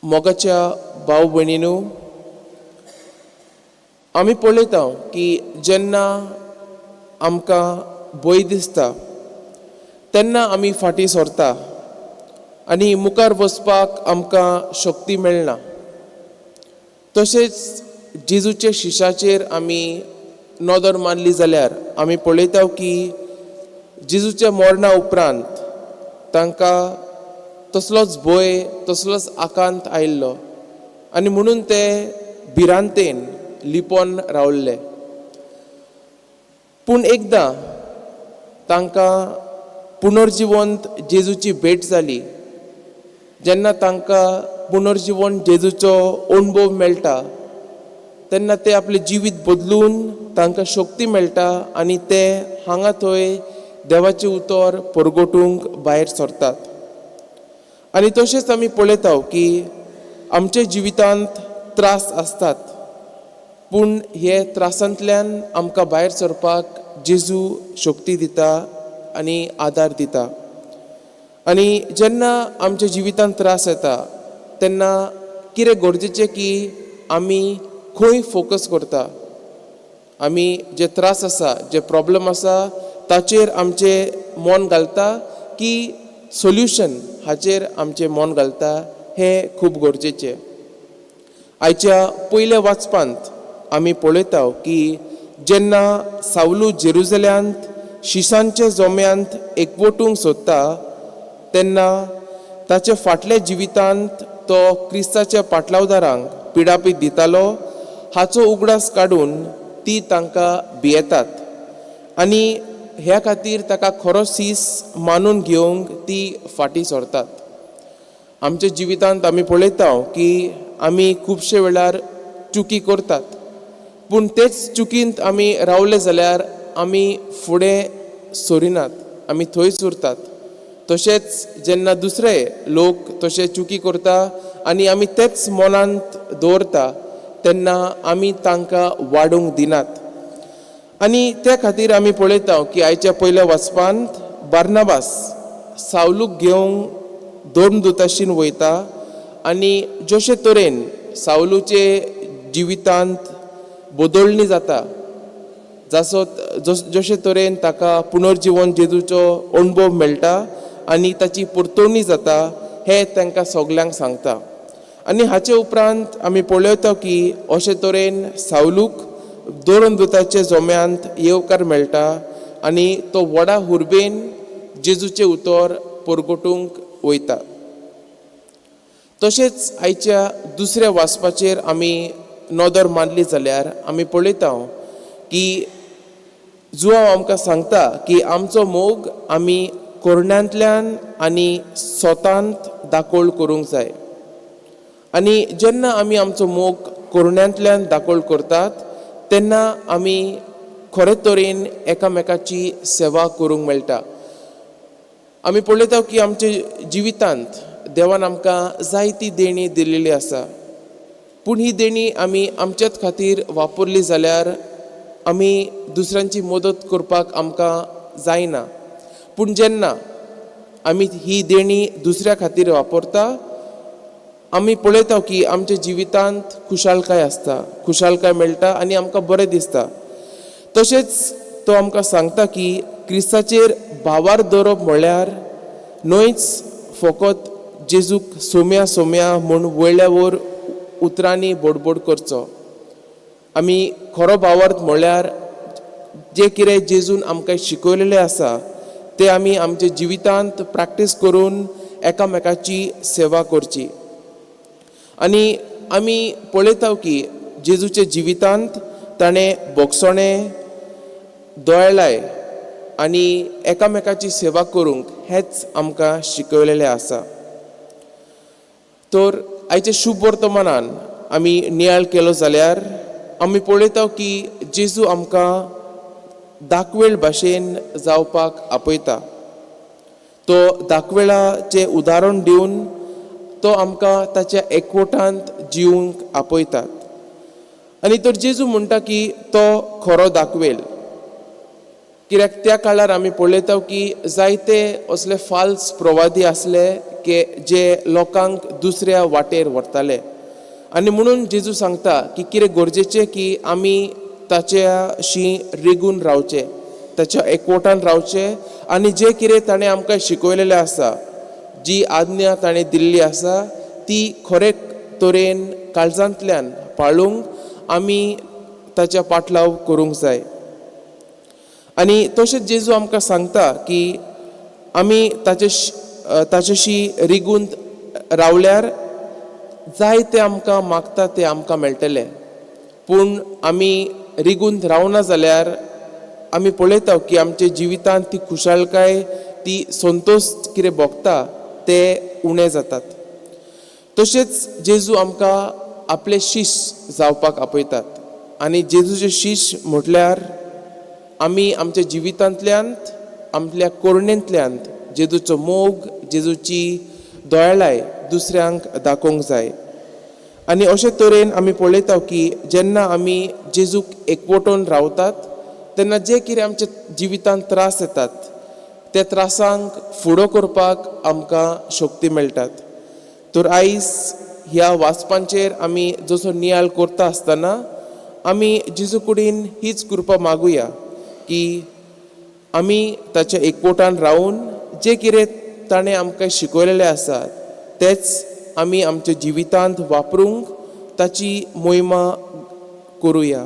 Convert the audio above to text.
मोगाच्या भाव भयणीनू, आमी पळयता की जेन्ना आमकां भंय दिसता तेन्ना आमी फाटीं सरता आनी मुखार वचपाक आमकां शक्ती मेळना. तशेंच जेजूच्या शिशाचेर आमी नदर मारली जाल्यार आमी पळयता की जेजूच्या मरणा उपरांत तांकां तसलोच भंय, तसलोच आकांत आयिल्लो आनी म्हणून ते भिरांतेन लिपोन रावल्ले. पूण एकदां तांकां पुनर्जिवंत जेजूची भेट जाली. जेन्ना तांकां पुनर्जिवन जेजूचो अणभव मेळटा तेन्ना ते आपलें जिवीत बदलून तांकां शक्ती मेळटा आनी ते हांगा थंय देवाचें उतर परगटूंक भायर सरतात. आनी तशेंच आमी पळयता की आमच्या जिवितांत त्रास आसतात, पूण हे त्रासांतल्यान आमकां भायर सरपाक जेजू शक्ती दिता आनी आदार दिता. आनी जेन्ना आमच्या जिवितांत त्रास येता तेन्ना कितें गरजेचें की आमी खंय फोकस करता, आमी जे त्रास आसा, जे प्रॉब्लम आसा ताचेर आमचें मन घालता की सोल्युशन हाचेर आमचें मन घालता, हें खूब गरजेचें. आयच्या पयल्या वाचपांत आमी पळयता की जेन्ना सावलू जेरुजल्यांत शिसांच्या जोम्यांत एकवटूंक सोदता तेन्ना ताच्या फाटल्या जिवितांत तो क्रिस्ताच्या पाटलावदारांक पिडापीड दितालो हाचो उगडास काडून ती तांकां भियेतात आनी ह्या खातीर ताका खरो सीस मानून घेवंक ती फाटीं सरतात. आमच्या जिवितांत आमी पळयता की आमी खुबशे वेळार चुकी करतात, पूण तेच चुकींत आमी रावले जाल्यार आमी फुडें सरिनात, आमी थंयच उरतात. तशेंच जेन्ना दुसरे लोक तशे चुकी करता आनी आमी तेच मनांत दवरता तेन्ना आमी तांकां वाडूंक दिनात. आनी त्या खातीर आमी पळयता की आयच्या पयल्या वाचपांत बार्नाबास सावलूक घेवंक दोन दुताशीन वयता आनी जशे तरेन सावलूचे जिवितांत बदलणी जाता, जासो जशे तरेन ताका पुनर्जिवन जेजूचो अणभव मेळटा आनी ताची परतवणी जाता हें तांकां सगल्यांक सांगता. आनी हाचे उपरांत आमी पळयता की अशे तरेन सावलूक दोन दुताच्या जोम्यांत येवकार मेळटा आनी तो व्हडा हुर्बेन जेजूचें उतर परगटूंक वयता. तशेंच आयच्या दुसऱ्या वाचपाचेर आमी नदर मारली जाल्यार आमी पळयता की जुवांव आमकां सांगता की आमचो मोग आमी कोरण्यांतल्यान आनी स्वतांत दाखोळ करूंक जाय. आनी जेन्ना आमी आमचो मोग कोरण्यांतल्यान दाखोळ करतात तेन्ना आमी खरे तरेन एकामेकाची सेवा करूंक मेळटा. आमी पळयता की आमच्या जिवितांत देवान आमकां जायती देणी दिल्लेली आसा, पूण ही देणी आमी आमच्याच खातीर वापरली जाल्यार आमी दुसऱ्यांची मदत करपाक आमकां जायना. पूण जेन्ना आमी ही देणी दुसऱ्या खातीर वापरता आमी पळयता की आमच्या जिवितांत खुशालकाय आसता, खुशालकाय मेळटा आनी आमकां बरें दिसता. तशेंच तो आमकां सांगता की क्रिस्ताचेर भावार दवरप म्हळ्यार न्हयच फकत जेजूक सोम्या सोम्या म्हूण वयल्या वयर उतरांनी बोडबोड करचो. आमी खरो भावार्थ म्हळ्यार जें कितें जेजून आमकां शिकयलेलें आसा तें आमी आमच्या जिवितांत प्रॅक्टीस करून एकामेकाची सेवा करची. आनी आमी पळयता की जेजूच्या जिवितांत ताणें बोगसणें, दोळाय आनी एकामेकाची सेवा करूंक हेंच आमकां शिकयलेलें आसा. तर आयच्या शुभ वर्तमानान आमी नियाळ केलो जाल्यार आमी पळयता की जेजू आमकां दाखवेळ भाशेन जावपाक आपयता. तो दाखवेळाचें उदाहरण दिवन तो आमकां ताच्या एकवटांत जिवंक आपयतात. आनी तर जेजू म्हणटा की तो खरो दाखवेल, कित्याक त्या काळार आमी पळयता की जायते असले फाल्स प्रवादी आसले की जे लोकांक दुसऱ्या वाटेर व्हरताले. आनी म्हणून जेजू सांगता की कितें गरजेचें की आमी ताच्याशी रिगून रावचें, ताच्या एकवटान रावचें आनी जें कितें ताणें आमकां शिकयलेलें आसा, जी आज्ञा ताणें दिल्ली आसा ती खरे तरेन काळजांतल्यान पाळूंक आमी ताच्या पाटलाव करूंक जाय. आनी तशेंच जेजू आमकां सांगता की आमी ताच्याशी रिगून रावल्यार जाय तें आमकां मागता तें आमकां मेळटलें, पूण आमी रिगून रावना जाल्यार आमी पळयता की आमच्या जिवितांत ती खुशालकाय, ती संतोश कितें भोगता ते उणें जातात. तशेंच जेजू आमकां आपले शीश जावपाक आपयतात आनी जेजूचे शीश म्हटल्यार आमी आमच्या जिवितांतल्यान, आपल्या कोरणेंतल्यान जेजूचो मोग, जेजूची दयाळाय दुसऱ्यांक दाखोवंक जाय. आनी अशे तरेन आमी पळयता की जेन्ना आमी जेजूक एकवटून रावतात तेन्ना जे कितें आमच्या जिवितांत त्रास येतात त्या त्रासांक फुडो करपाक आमकां शक्ती मेळटात. तर आयज ह्या वाचपांचेर आमी जसो नियाळ करता आसतना आमी जेजू कडेन हीच कृपा मागुया की आमी ताच्या एकवटान रावून जे कितें ताणें आमकां शिकयलेलें आसा तेच आमी आमच्या जिवितांत वापरूंक ताची मोहिमा करुया.